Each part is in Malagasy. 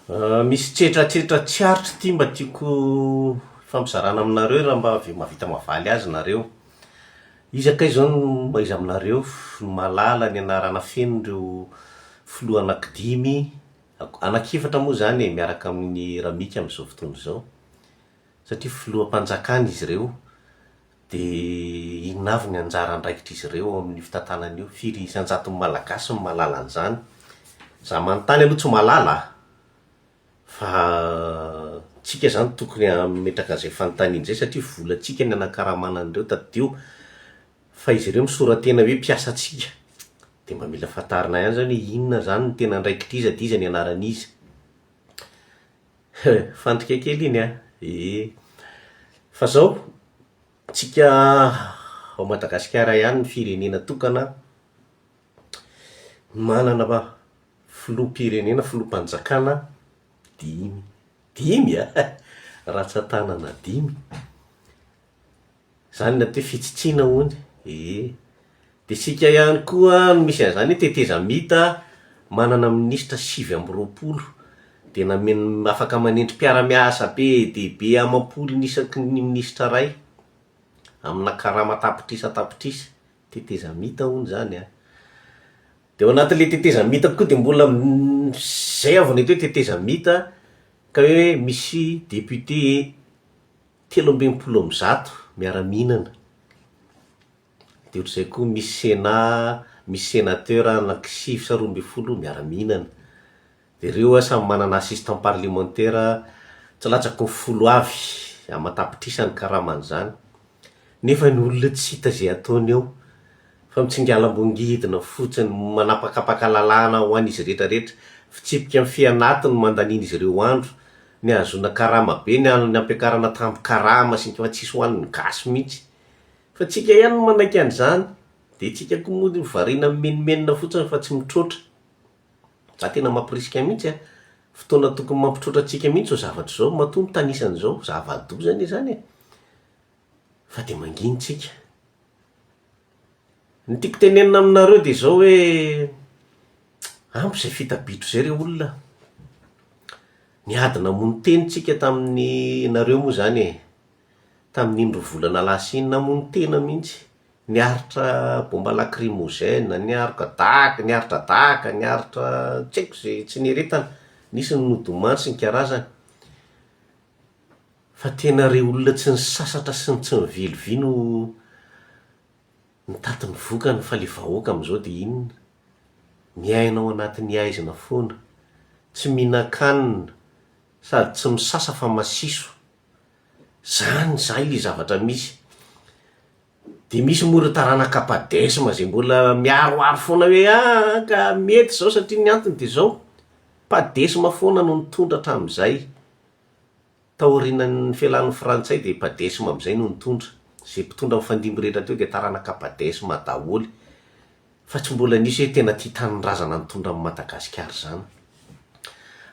Misy tsetratsetra tsy aritro ity mba tiako hifampizarana aminareo raha mba mahavita mahavaly azy nareo. Iza kay izao no mba iza aminareo no mahalala ny anarana fenon'ireo filoha anankidimy, anankiefatra moa izany e, miaraka amin'i Ramika amin'izao fotoana izao? Satria filoham-panjakana izy ireo, dia inona avy ny anjara andraikitr'izy ireo ao amin'io fitantanana io? Firy isan-jaton'ny Malagasy no mahalala an'izany? Za manontany aloha tsy mahalala a! Fa tsika izany tokony hametraka an'izay fanontaniana izay satria volantsika ny anakaramana an'ireo tadidio fa izy ireo misora-tena hoe mpiasantsika dia mba mila fantarina ihany izany hoe inona izany no tena andraikitr'iza dia iza ny anaran'iza. He, fandrika kely iny an! Ee. Fa zao, tsika ao Madagasikara ihany ny firenena tokana manana filoham-pirenena, filoham-panjakana dimy. Dimy an! Ratsan-tanana dimy. Zany ny atao hoe fitsitsiana hono ee. De isika ihany koa no misy an'izany hoe tetezamita manana minisitra 29 de namen- afaka manendry mpiara-miasa be dia be amam-polony isaky ny minisitra iray amina karama tapitrisa tapitrisa, tetezamita hono zany an. De ao anatin'le tetezamita koa de mbola zay aho vao nahita hoe tetezamita ka hoe misy député 163 miara-mihinana. Dia ohatr'izay koa misy Sénat, misy sénateur anaky sivy sa 12 miara-mihinana. Dia ireo samy manana assistant parlementaire tsy latsaky ny folo avy, aman-tapitrisa ny karaman'izany. Nefa ny olona tsy hita izay ataony eo, fa mitsingalam-bongidina fotsiny, manapakapaka lalàna ho an'izy rehetra rehetra, fitsipika mifehy anatiny no mandanian'izy ireo andro, ny ahazoana karama be, ny ampiakarana tambin-karama sy ny fa tsisy ho an'ny gasy mihitsy. Fa tsika ihany no manaiky an'izany, dia tsika koa moa variana mimenomenona fotsiny fa tsy mitroatra. Za tena mampirisika mihitsy an! Fotoana tokony mampitroatra antsika mihitsy izao zavatra izao, matoa mitanisa an'izao, zava-doza anie izany e! Fa dia mangina tsika. Ny tiako tenenina aminareo dia izao hoe, ampy izay fita-bitro izay re olona a! Niady namono teny tsika tamin'ny, nareo moa izany e, tamin'iny roa volana lasa iny, namono tena mihitsy, niaritra bomba lacrymogène, niaroka daka, niaritra daka, niaritra tsy haiko izay tsy nieretana, nisy ny nodimandry sy ny karazany. Fa tena re olona tsy nisasatra sy ny tsy nively vy no nitaty ny vokany fa le vahoaka amin'izao dia inona? Miaina ao anatin'ny haizina foana, tsy mihinan-kanina sady tsy misasa fa masiso. Zany zay le zavatra misy. Dia misy moa ireo taranaka Padesm izay mbola miaroaro foana hoe aa ka mety izao satria ny antony dia izao, Padesm foana no nitondra hatramin'izay. Taorian'ny fialan'ny frantsay dia Padesm amin'izay no nitondra. Izay mpitondra nifandimby rehetra teo dia taranaka Padesm daholo. Fa tsy mbola nisy hoe tena tia tanindrazana nitondra an'i Madagasikara izany.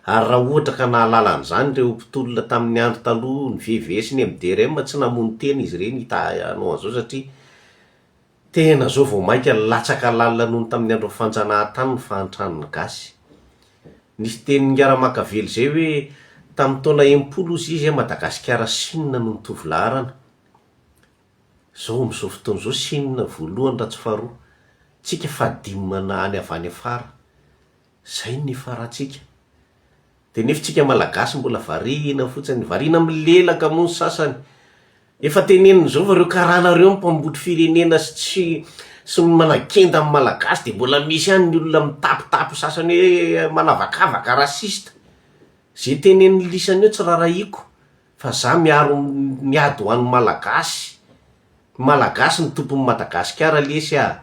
Ary raha ohatra ka nahalala an'izany ireo mpitolona tamin'ny andro taloha, ny VVS, ny MDRM, tsy namono tena izy ireny hita hanao an'izao satria Tena zao vao maika latsaka lalina noho ny tamin'ny andron'ny fanjanahantany ny fahantran'ny gasy. Nisy tenin'ingahy Ramakavelo izay hoe tamin'ny taona 60 hozy izy Madagasikara Chine no nitovy laharana. Zao amin'izao fotoana izao Chine voalohany raha tsy faharoa. Tsika fahadimy mana any avy any afara. Zay ny nifarantsika. Dia nefa tsika malagasy mbola variana fotsiny, variana milelaka moa ny sasany. Efa tenenina izao fa ireo karana ireo no mpambotry firenena sy tsy sy manakenda ny malagasy dia mbola misy ihany ny olona mitapitapy sasany hoe manavakavaka, raciste. Ze tenenin'ny lisany eo tsy rarahiako fa za miaro miady ho an'ny malagasy. Ny malagasy no tompon'i Madagasikara lesy ah.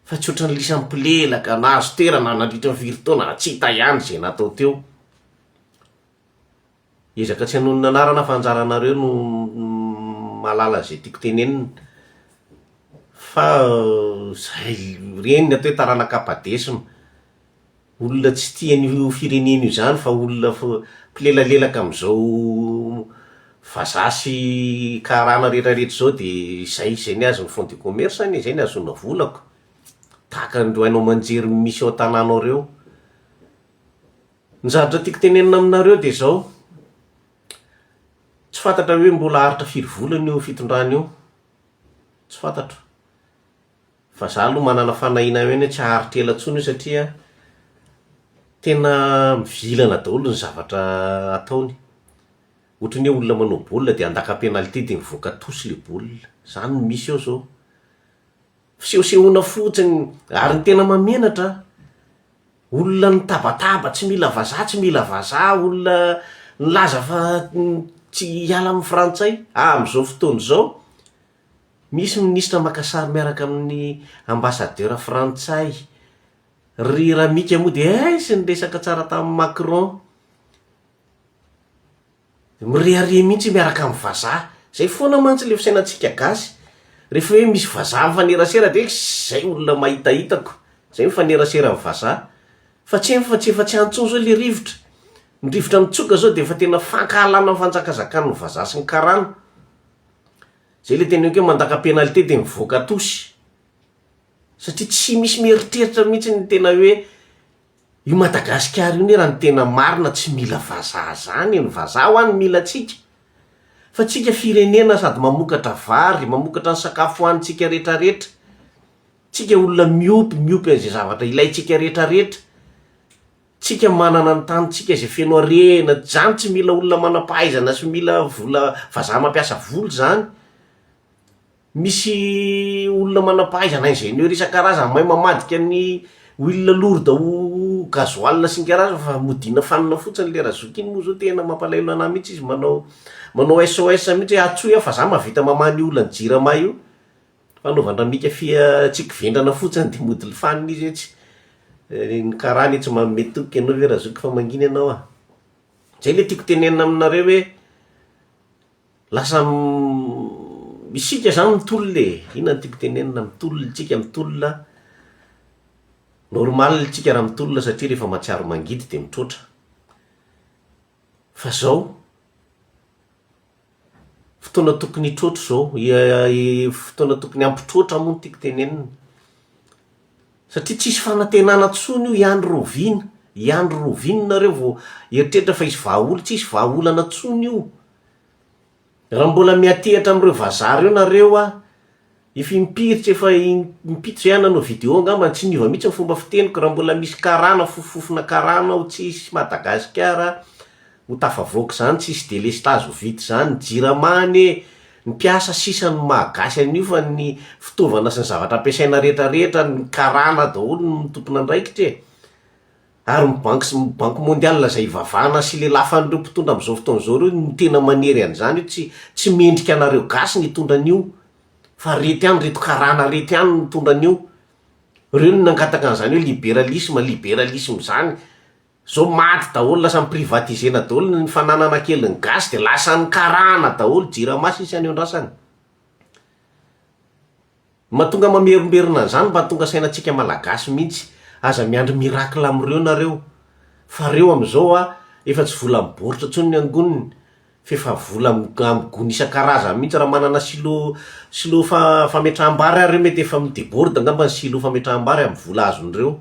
Fa tsy ohatran'ny lisany mpilelaka nahazo toerana nandritra ny firy taona tsy hita ihany izay natao teo. Ezaka tsy hanonona anarana fa anjaranareo no mahalala izay tiako tenenina. Fa zay ireny ny atao hoe taranaka padesm. Olona tsy tia an'io firenena io izany fa olona mpilelalelaka amin'izao vazaha sy karana rehetrarehetra izao dia izay izay ny azy ny fonds de commerce anie, izay ny ahazoana volako. Tahaka an'ireo haino aman-jery misy ao an-tanàna ao ireo. Ny zavatra tiako tenenina aminareo dia izao, tsy fantatra hoe mbola haharitra firy volana io fitondrana io, tsy fantatro. Fa za aloha manana fanahiana ihany hoe tsy haharitra ela intsony io satria tena mivilana daholo ny zavatra ataony. Ohatran'ny hoe olona manao baolina dia handaka penalty dia mivoaka tous le baolina. Zany no misy eo zao. Fisehosehoana fotsiny ary ny tena mahamenatra, olona nitabataba tsy mila vazaha tsy mila vazaha, olona nilaza fa tsy hiala amin'ny frantsay, amin'izao fotoana izao misy minisitra maka sary miaraka amin'ny ambassadeur frantsay, ry Ramika moa dia eh sy niresaka tsara tamin'i Macron. Mirehareha mihitsy miaraka amin'ny vazaha. Zay foana mantsy le fisainantsika gasy. Rehefa hoe misy vazaha mifanerasera dia zay olona mahitahitako, zay mifanerasera amin'ny vazaha. Fa tsy fa tsy efa tsy any intsony zao le rivotra. Ny rivotra mitsoka zao dia efa tena fankahalana ny fanjakazakan'ny vazaha sy ny karana. Zay le teneniko hoe mandaka pénalité dia mivoaka tosy. Satria tsy misy mieritreritra mihitsy ny tena hoe Io Madagasikara io ne raha ny tena marina tsy mila vazaha zany e, ny vazaha hoa no mila antsika, fa tsika firenena sady mamokatra vary, mamokatra ny sakafo hoanintsika retraretra, tsika olona miompy, miompy an'izay zavatra ilaintsika retraretra, tsika manana ny tanintsika izay feno harena, zany tsy mila olona manam-pahaizana sy mila vola vazaha mampiasa vola zany. Misy olona manam-pahaizana ingénieur isan-karazany mahay mamadika ny huile lourde ho gasoil sy ny karazany fa modiana fanina fotsiny le razoky iny moa zao tena mampalahelo anah mihitsy izy manao manao SOS mihitsy hoe antsoy aho fa za mahavita mamaha ny olan'ny jirama io, fanaovan-dramika fia tsiky vendrana fotsiny de mody fanina izy hoe tsy ny karana etsy manome toky ianao ve razoky fa mangina ianao ah, zay le tiako tenenina aminareo hoe. Lasa isika zany mitolona e, inona no tiako tenenina, mitolona tsika, mitolona, normal tsika raha mitolona satria rehefa mahatsiaro mangidy de mitroatra, fa zao, fotoana tokony hitroatra zao, fotoana tokony hampitroatra moa no tiako tenenina, satria tsisy fanantenana tsony io hiandry rahoviana, hiandry rahoviana nareo vao hieritreritra fa hisy vahaolana, tsisy vahaolana tsony io. Raha mbola miatehatra amin'ireo vazaha ireo nareo a, efa impiry tsy efa impito zay aho nanao video angamba tsy niova mihitsy ny fomba fiteniko, raha mbola misy karana fofofofona karana ao tsisy Madagasikara ho tafavoaka izany, tsisy delestazy ho vita izany, ny jirama anie ny mpiasa sisa no maha gasy an'io fa ny fitaovana sy ny zavatra ampiasaina rehetrarehetra ny karana daholo no tompon'andraikitra e. Ary ny banky sy ny banky mondiale izay ivavahana sy lelafan'ireo mpitondra amin'izao fotoana izao ireo no tena manery an'izany hoe tsy tsy mendrika anareo gasy ny hitondra an'io fa reto ihany reto karana reto ihany no mitondra an'io. Ireo no nangataka an'izany hoe liberalisme, liberalisme izany. Izao maty daholo lasa mi-privatiser-na daholo ny fananana kelin'ny gasy dia lasan'ny karana daholo, jirama sisa ny eo andrasany. Mahatonga mamerimberina an'izany mba tonga saina antsika malagasy mihitsy, aza miandry miracle amin'ireo nareo fa reo amin'izao a efa tsy vola amin'ny baoritra intsony ny angoniny fa efa vola amin'ny gony isan-karazany mihitsy, raha manana silo silo fametraham-bary ary reo mety efa mi-deborde angamba ny silo fametraham-bary amin'ny vola azon'ireo.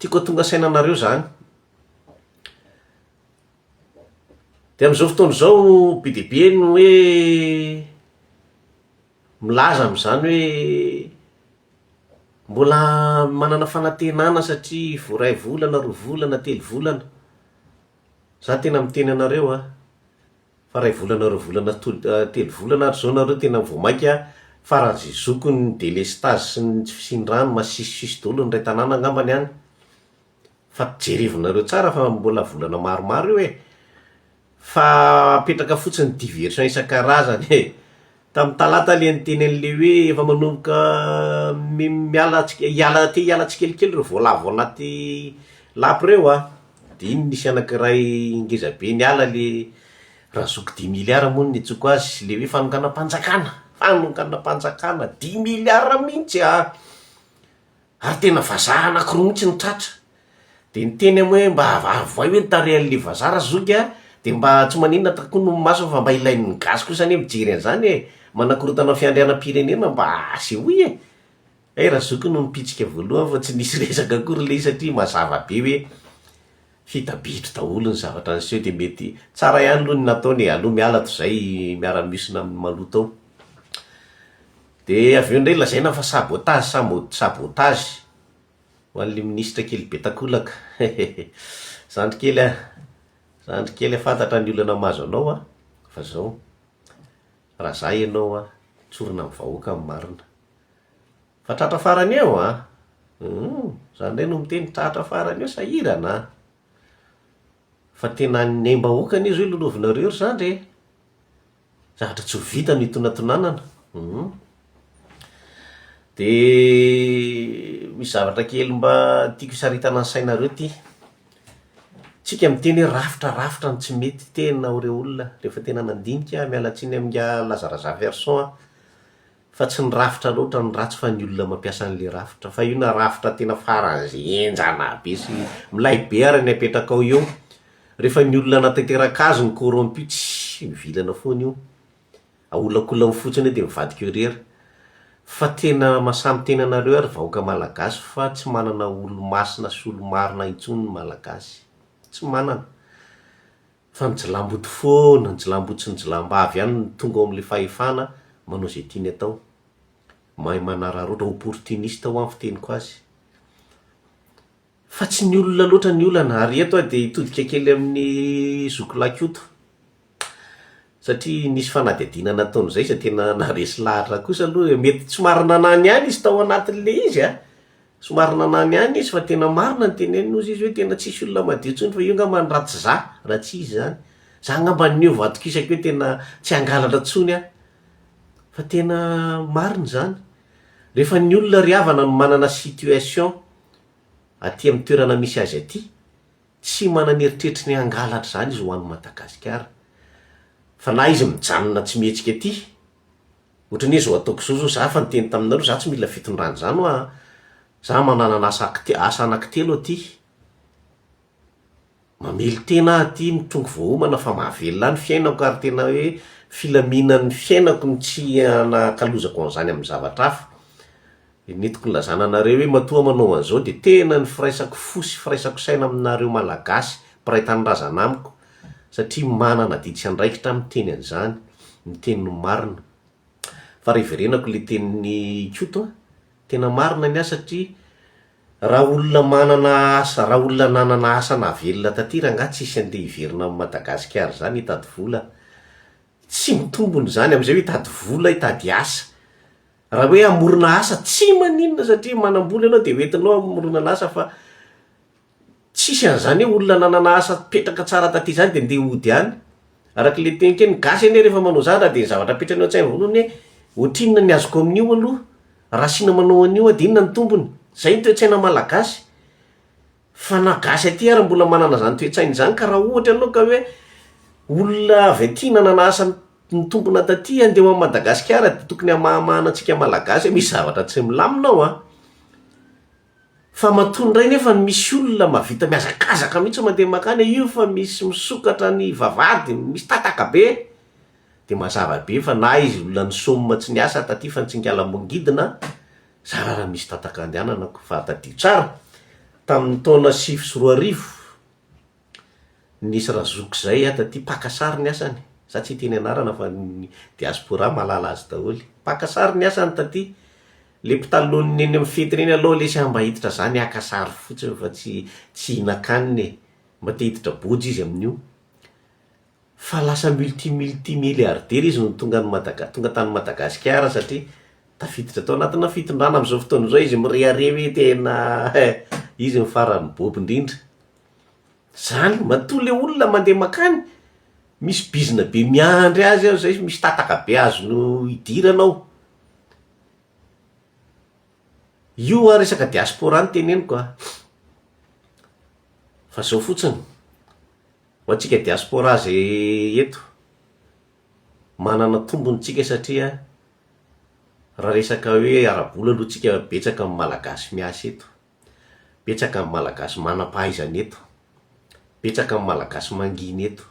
Tiako hatonga saina anareo izany. Dia amin'izao fotoana izao be dia be ny hoe milaza amin'izany hoe mbola manana fanantenana satria vao iray volana, roa volana, telo volana. Za tena miteny anareo an, fa iray volana, roa volana, telo volana ary izao nareo tena vao mainka faran'izay zokiny ny delestazy sy ny tsy fisian'ny rano masisisisy daholo ny iray tanàna angambany any. Fa jerevonareo tsara fa mbola volana maromaro io e! Fa apetraka fotsiny diversion isan-karazany e! Tamin'ny talata le niteny an'le hoe efa manomboka miala hiala te hiala tsikelikely ireo voalavo anaty lapa ireo a! De iny nisy anankiray ngeza be niala le razoky dix milliards moa no niantsoako azy, le hoe fanonganam-panjakana, fanonganam-panjakana dix milliards mihitsy a! Ary tena vazaha anakiroa mihitsy no tratra. Dia niteny aho hoe mba avoay hoe ny tarehan'le vazaha razoky a, dia mba tsy maninona ta koa no masony fa mba ilain'ny gasy kosa anie mijery an'izany e, manakorontana fiandrianam-pirenena mba asehoy e. Hay razoky no nipitsika voalohany fa tsy nisy resaka akory le izy satria mazava be hoe hita bitro daholo ny zavatra niseho dia mety tsara ihany aloha ny nataony e, aleo miala toy izay miara-mihosina amin'ny maloto ao. Dia avy eo indray lazaina fa sabotage sa sabotage ho an'ilay minisitra kely be takolaka. Zandry kely a, zandry kely a, fantatra ny olana mahazo anao a, fa zao, raha za ianao a, tsorina amin'ny vahoaka ny marina. Fa tratra farany eo an! Humm, za ndray no miteny tratra farany eo sahirana an! Fa tena ny aim-bahoaka anie zao lolovinareo ry zandry e! Zavatra tsy ho vita no itonatonanana, humm. De misy zavatra kely mba tiako hisaritana ny sainareo ty, tsika miteny hoe rafitra rafitra no tsy mety, tena o rey olona, rehefa tena nandinika aho, miala tsiny amin'ingahy Laza Razafiarison an, Fa tsy ny rafitra loatra no ratsy fa ny olona mampiasa an'le rafitra. Fa io na rafitra tena faran'izay henjana be sy milay be ary ny apetrakao eo, rehefa ny olona hanatanteraka azy no corrompu tsy mivilana foana io. Aholakolany fotsiny eo dia mivadika erreur. Fa tena mahasahy miteny anareo aho ry vahoaka malagasy fa tsy manana olo-masina sy olo-marina intsony ny malagasy. Tsy manana. Fa ny jilamboto foana, ny jilamboto sy ny jilambavy ihany no tonga ao amin'ilay fahefana manao izay tiany atao. Mahay manararaotra, opportuniste hoa ny fiteniko azy. Fa tsy ny olona loatra ny olana, ary eto aho dia hitodika kely amin'i zoky Lakoto. Satria nisy fanadihadiana nataony izay izay tena naharesy lahatra kosa aloha e, mety tsy marina anany ihany izy tao anatin'ilay izy a! Somary nanany ihany izy fa tena marina ny teneniny hozy izy hoe tena tsisy olona madio intsony fa io ngamba ny raha tsy za, raha tsy izy zany. Za ngamba niova atokisako hoe tena tsy hangalatra intsony aho. Fa tena marina izany. Rehefa ny olona ry havana no manana situation aty amin'ny toerana misy azy aty, tsy manana eritreritry ny hangalatra izany izy ho an'i Madagasikara. Fa na izy mijanona tsy mihetsika aty, Ohatran'ny hoe zao ataoko zao zao za efa niteny taminareo za tsy mila fitondrana izany hoa a! Za mananana asa asa anankitelo aty, mamelon-tena aho aty, mitrongy voaomana fa mahavelona ahy ny fiainako ary tena hoe filaminan'ny fiainako ny tsy hanakalozako an'izany amin'ny zavatra hafa. Dia nentiko nilazana anareo hoe matoa manao an'izao dia tena ny firaisako fo sy firaisako saina aminareo Malagasy mpiray tanindrazana amiko satria manana adidy sy andraikitra aho miteny an'izany, miteny ny marina. Fa raha hiverenako ilay tenin'i Koto an, tena marina ny ahy satria raha olona manana asa, raha olona nanana asa nahavelona taty rangahy tsisy andeha hiverina amin'i Madagasikara izany hitady vola. Tsy mitombina izany amin'izay hoe hitady vola, hitady asa. Raha hoe hamorona asa, tsy maninona satria manam-bola ianao dia hoentinao hamoronana asa fa tsisy an'izany hoe olona nanana asa mipetraka tsara taty izany dia ndeha hody any. Araka ilay teniko hoe ny gasy anie rehefa manao zavatra dia ny zavatra apetrany ao an-tsainy voalohany hoe ohatrinona ny azoko amin'io aloha, raha asiana manao an'io aho dia inona ny tombony. Izay ny toe-tsaina malagasy. Fa na gasy aty ary mbola manana izany toe-tsaina izany ka raha ohatra ianao ka hoe olona avy aty nanana asa nitombina taty handeha ho any Madagasikara dia tokony hamahamahana antsika malagasy hoe misy zavatra tsy milamina ao an! Fa matoa indray nefa misy olona mahavita mihazakazaka mihitsy mandeha mankany io fa misy misokatra ny vavahady, misy tataka be, dia mazava be fa na izy olona nisôma tsy niasa taty fa nitsingalam-bongidina, Zara raha misy tataka andehanana ko fa tadidio tsara, tamin'ny taona 2009, nisy razoky zay aho taty mpaka sary ny asany, za tsy hiteny anarana fa ny diaspora mahalala azy daholo, mpaka sary ny asany taty, le mpitalonina eny amin'ny fety reny alou lesy aho mba hiditra zany haka sary fotsiny fa tsy tsy hihinan-kanina e, mba te hiditra bôjy izy amin'io. Fa lasa multi multi milliardaire izy no tonga any Madaga tonga tany Madagasikara satria tafiditra tao anatina fitondrana amin'izao fotoana izao izy mirehareha hoe tena izy no farany bobo indrindra. Zany, matoa le olona mandeha makany, misy bizina be miandry azy ao zay, misy tataka be azony idirana ao. Io a resaka diaspora no teneniko a. Fa zao fotsiny, Ho antsika diaspora izay eto, manana tombony tsika satria raha resaka hoe ara-bola aloha tsika betsaka ny malagasy miasa eto, betsaka ny malagasy manam-pahaizana eto, betsaka ny malagasy mangina eto.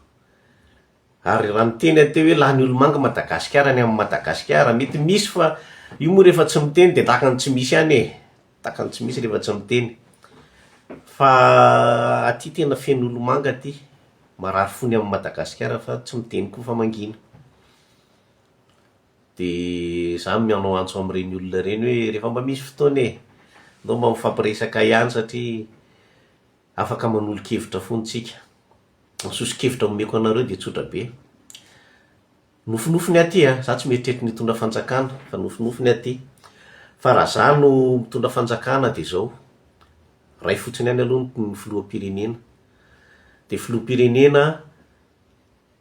Ary raha niteny aho teo hoe lany olomanga Madagasikara ny amin'i Madagasikara, mety misy fa. Io moa rehefa tsy miteny dia tahaka ny tsy misy ihany e! Tahaka ny tsy misy rehefa tsy miteny. Fa aty tena feno olomanga aty. Marary fo ny amin'i Madagasikara fa tsy miteny koa fa mangina. Dia za manao antso amin'ireny olona ireny hoe rehefa mba misy fotoana e! Ndao mba mifampiresaka ihany satria afaka manolo-kevitra foana tsika. Ny soso-kevitra omeko anareo dia tsotra be. Nofinofy ny aty a! Za tsy mieritreritra ny hitondra fanjakana fa nofinofy ny aty. Fa raha za no mitondra fanjakana dia izao, ray fotsiny ihany aloha ny filoham-pirenena. Dia filoham-pirenena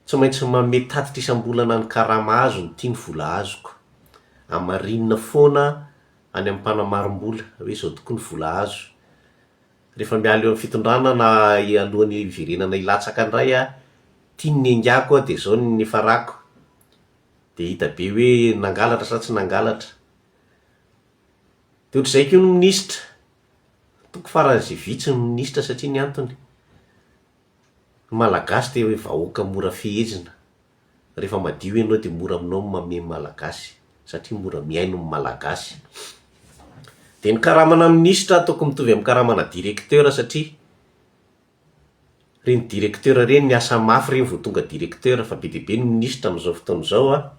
tsy maintsy manome tatitra isam-bolana ny karama azony, ity ny vola azoko. Hamarinina foana any amin'ny mpanamarim-bola hoe izao tokoa ny vola azo. Rehefa miala eo amin'ny fitondrana na alohan'ny hiverenana hilatsaka indray aho, ity ny niaingako dia izao ny niafarako. Dia hita be hoe nangalatra sa tsy nangalatra. Dia ohatr'izay koa ny minisitra. Toko faran'izay vitsy ny minisitra satria ny antony, ny Malagasy dia hoe vahoaka mora fehezina. Rehefa madio ianao dia mora aminao ny mamehy ny Malagasy satria mora mihaino ny Malagasy. Dia ny karamana minisitra ataoko mitovy amin'ny karamana directeur satria ireny directeur ireny niasa mafy ireny vao tonga directeur fa be dia be ny minisitra amin'izao fotoana izao an,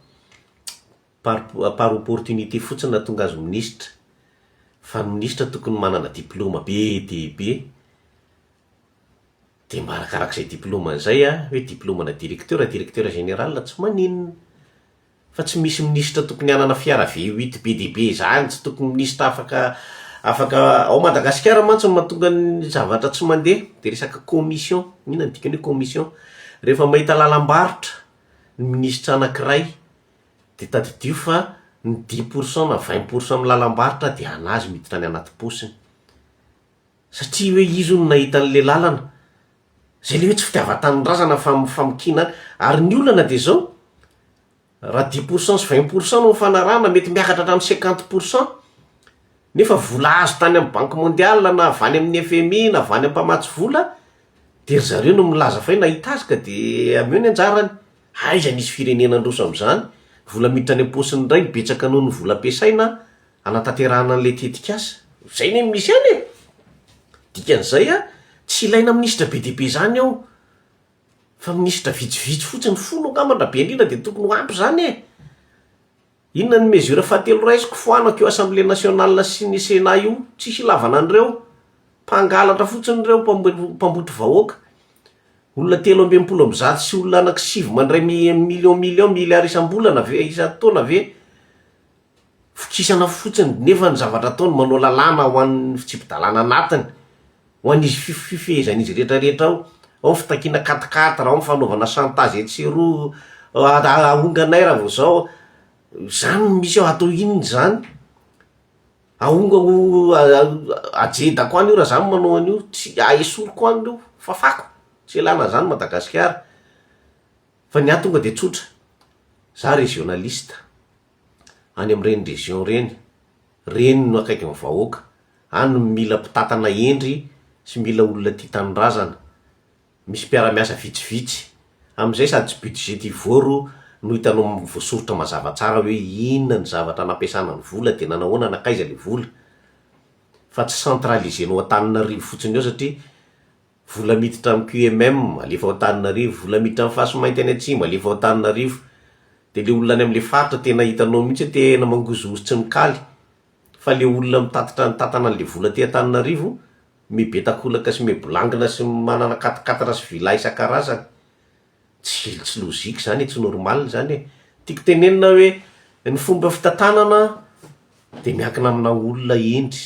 par par opportunité fotsiny nahatonga azy minisitra fa ny minisitra tokony manana diploma be dia be. Dia mba arakarak'izay diplôme izay a, hoe diplôme-na directeur, directeur général tsy maninona. Fa tsy misy minisitra tokony hanana fiara V huit be dia be izany, tsy tokony minisitra afaka afaka, ao Madagasikara mantsy no mahatonga ny zavatra tsy mandeha dia resaka commission, inona no dikan'ny hoe commission? Rehefa mahita lalam-barotra ny minisitra anankiray dia tadidio fa ny dix pour cent na vingt pour cent amin'ny lalam-barotra dia an'azy miditra any anaty paosiny. Satria hoe izy hono nahita an'le lalana. Zay le hoe tsy fitiavan-tanindrazana fa mifamokiana any. Ary ny olana de zao, raha dix pour cent sy vingt pour cent no nifanarahana mety miakatra hatramin'ny cinquante pour cent, nefa vola azo tany amin'ny banque mondiale na avy any amin'ny FMI na avy any amin'ny mpamatsy vola, de ry zareo no milaza fa hoe nahita azy ka de ameo ny anjarany. Aiza nisy firenena handroso amin'izany? Vola miditra any am-paosiny indray betsaka noho ny vola ampiasaina hanatanterahana an'ilay tetikasa. Izay anie no misy any e! Dikan'izay a, tsy ilaina minisitra be dia be izany ao, fa minisitra vitsivitsy fotsiny, folo angamba na be indrindra dia tokony ho ampy izany e! Inona ny mesure fahatelo raisiko? Foanako io Assemblée nationale sy ny Sénat io, tsisy ilavana an'ireo, mpangalatra fotsiny ireo, mpambotry vahoaka. Olona 163 sy olona anaky sivy mandray millions millions, milliards isam-bolana ve, isan-taona ve? Vokisana fotsiny nefa ny zavatra ataony manao lalàna ho an'ny fitsipi-dalàna anatiny, ho an'izy fifehezan'izy rehetra rehetra ao, ao ny fitakiana quatre quatre, ao ny fanaovana chantage etsy sy eroa, ahonganay raha vao zao, zany no misy ao, atao inona izany? Ahongako ajedako any io raha za no manao an'io, tsy aesoriko any io, fafako, tsy ilana an'izany Madagasikara, fa ny ahy tonga de tsotra, za régionaliste. any amin'ireny région ireny, ireny no akaiky ny vahoaka, any no mila mpitantana hendry sy mila olona tia tanindrazana, misy mpiara-miasa vitsivitsy, amin'izay sady tsy budgetivore no hitanao voasoritra mazava tsara hoe inona ny zavatra nampiasana ny vola dia nanahoana nankaiza ilay vola, fa tsy centraliser-nao Antananarivo fotsiny eo satria Vola miditra amin'ny QMM, alefa ao Antananarivo, vola miditra amin'ny Fasimainty any Atsimo, alefa ao Antananarivo. Dia le olona any amin'le faritra tena hitanao mihitsy hoe tena mangozohozo tsy mikaly. Fa le olona mitatitra mitantana an'le vola aty Antananarivo, mibe takolaka sy mibolangina sy manana quatre-quatre sy villa isan-karazany. Tsy tsy logique zany e, tsy normal zany e. Tiako tenenina hoe ny fomba fitantanana dia miankina amina olona hendry,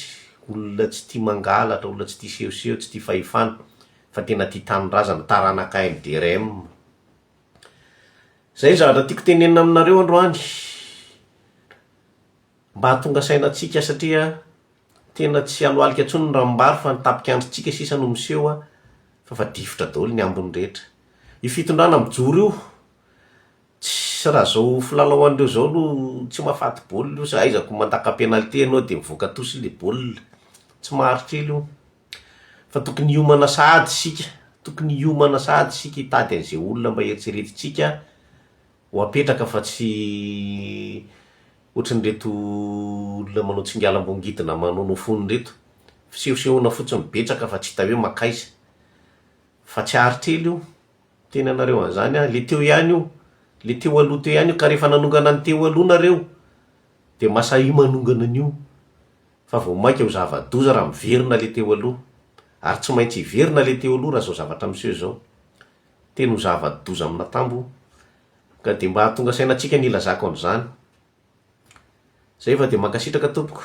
olona tsy tia mangalatra, olona tsy tia sehoseho, tsy tia fahefana fa tena tia tanindrazana, taranaka MDRM. Zay ny zavatra tiako tenenina aminareo androany. Mba hahatonga saina antsika satria tena tsy alohalika intsony ny ranombary fa ny tapik'androntsika sisa no miseho fa efa difotra daholo ny ambiny rehetra. Io fitondrana mijoro io, tsy raha zao filalao an'ireo zao no tsy mahafaty baolina io, aiza ko mandaka penalty ianao dia mivoaka tosy le baolina, tsy maharitra ela io. Fa tokony hiomana sahady isika, tokony hiomana sahady isika hitady an'izay olona mba eritreretintsika ho apetraka fa tsy. Ohatran'ireto olona manao tsingalam-boangidina manaonao foana ireto. Fisehosehoana fotsiny betsaka fa tsy hita hoe mankaiza. Fa tsy haharitra ela io. Miteny anareo an'izany aho. Le teo ihany io. Le teo aloha teo ihany io. Ka rehefa nanongana ny teo aloha nareo, dia masahia manongana an'io. Fa vao mainka ho zava-doza raha miverina le teo aloha. Ary tsy maintsy hiverina le teo aloha raha izao zavatra miseho izao. Tena ho zava-doza amin'atambo. Ka dia mba hahatonga saina antsika ny hilazako an'izany. Zay fa dia mankasitraka tompoko.